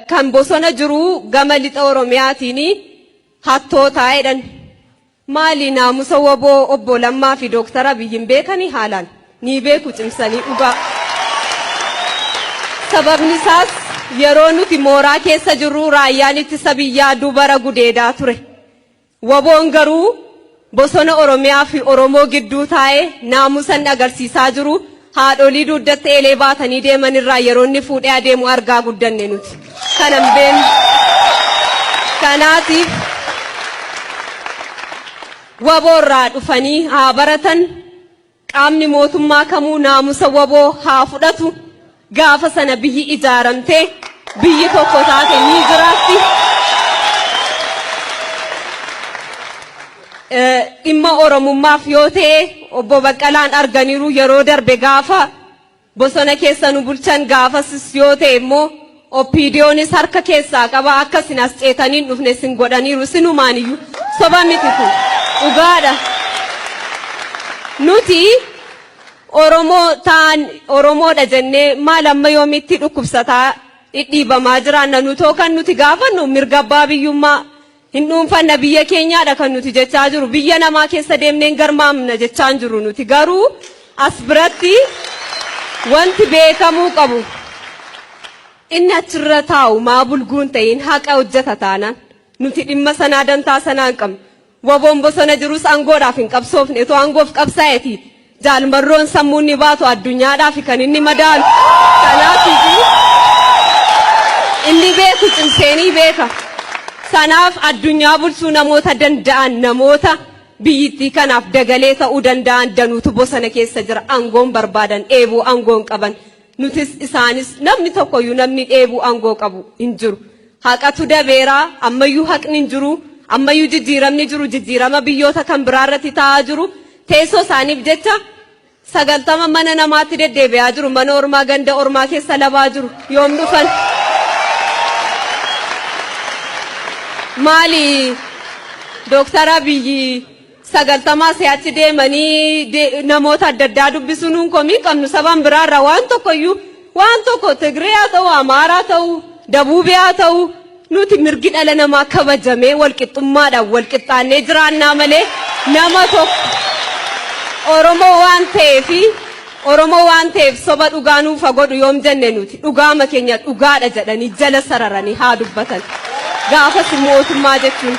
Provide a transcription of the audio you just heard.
Kan bosona jiru gama lixa Oromiyaatiin hattootaa jedhan. Maali naamusa wbo obbo Lammaa fi Dooktar Abiy hin beekanii haalaan? Ni beeku cimsanii dhugaa. Sababni isaas yeroo nuti mooraa keessa jirru raayyaan ittisa biyyaa dubara gudeedaa ture. Wbo'n garuu bosona Oromiyaa fi Oromoo gidduu taa'ee naamusa inni agarsiisaa jiru haadholii dugdatti eelee baatanii deeman irraa yeroo inni fuudhee adeemu argaa guddanne nuti. Kana hin beeknu. Kanaatiif wbo irraa dhufanii haa baratan. Qaamni mootummaa kamuu naamusa wbo haa fudhatu. Gaafa sana biyyi ijaaramtee biyyi tokko taate ni jiraatti. Dhimma Oromummaaf yoo ta'e obbo Baqqalaan arganiiru yeroo darbe gaafa Bosona keessa nu bulchan gaafasis yoo ta'e immoo OPDOnis harka keessaa qaba akka isin as ceetanii hin dhufne isin godhaniiru isinumaan iyyuu soba miti kun dhugaadha. Nuti Oromoo ta'an Oromoodha jennee maal amma yoomitti dhukkubsataa dhidhiibamaa jiraanna nutoo kan nuti gaafannu mirga abbaa biyyummaa Hin dhuunfanna biyya keenyaadha kan nuti jechaa jiru. Biyya namaa keessa deemnee hin garmaamna jechaa hin jirru nuti. Garuu as biratti wanti beekamuu qabu inni achirra taa'u maa bulguu hin ta'in haqa hojjeta taanaan nuti dhimma sanaa dantaa sanaa hin qabnu. Waboon bosona jirus angoodhaaf hin qabsoofne otoo angoof qabsaa'eeti Jaal Marroon sammuu inni baatu addunyaadhaafi kan inni madaalu. Kanaafiifi inni beeku cimseenii beeka. Sanaaf addunyaa bulchuu namoota danda'an namoota biyyittii kanaaf dagalee ta'uu danda'an danuutu bosona keessa jira. Angoon barbaadan dheebuu angoo hin qaban. Nutis isaanis namni tokkoyyuu namni dheebuu angoo qabu hin jiru. Haqatu dabeera, ammayyuu haqni hin jiru, ammayyuu jijjiiramni jiru jijjiirama biyyoota kan biraa irratti ta'aa jiru. Teessoo isaaniif jecha 90 mana namaatti deddeebi'aa jiru. Mana ormaa ganda ormaa keessa labaa jiru. Yoom dhufan? Maali Dooktar Abiyyi 90 si'achi deemanii namoota adda addaa dubbisuu nuun komii qabnu saban biraarraa waan tokkoyyuu waan tokko Tigree haa ta'u Amaaraa ta'u Dabuubee haa ta'u Nuti mirgi dhala namaa kabajamee walqixxummaadhaan walqixxaannee jiraannaa malee nama tokko Oromoo waan ta'eefi Oromoo waan ta'eef soba dhugaa nuuf haa godhu yoom jenne nuti dhugaama keenya dhugaadha jedhanii jala sararanii haa dubbatan. Gaafas mootummaa jechuun.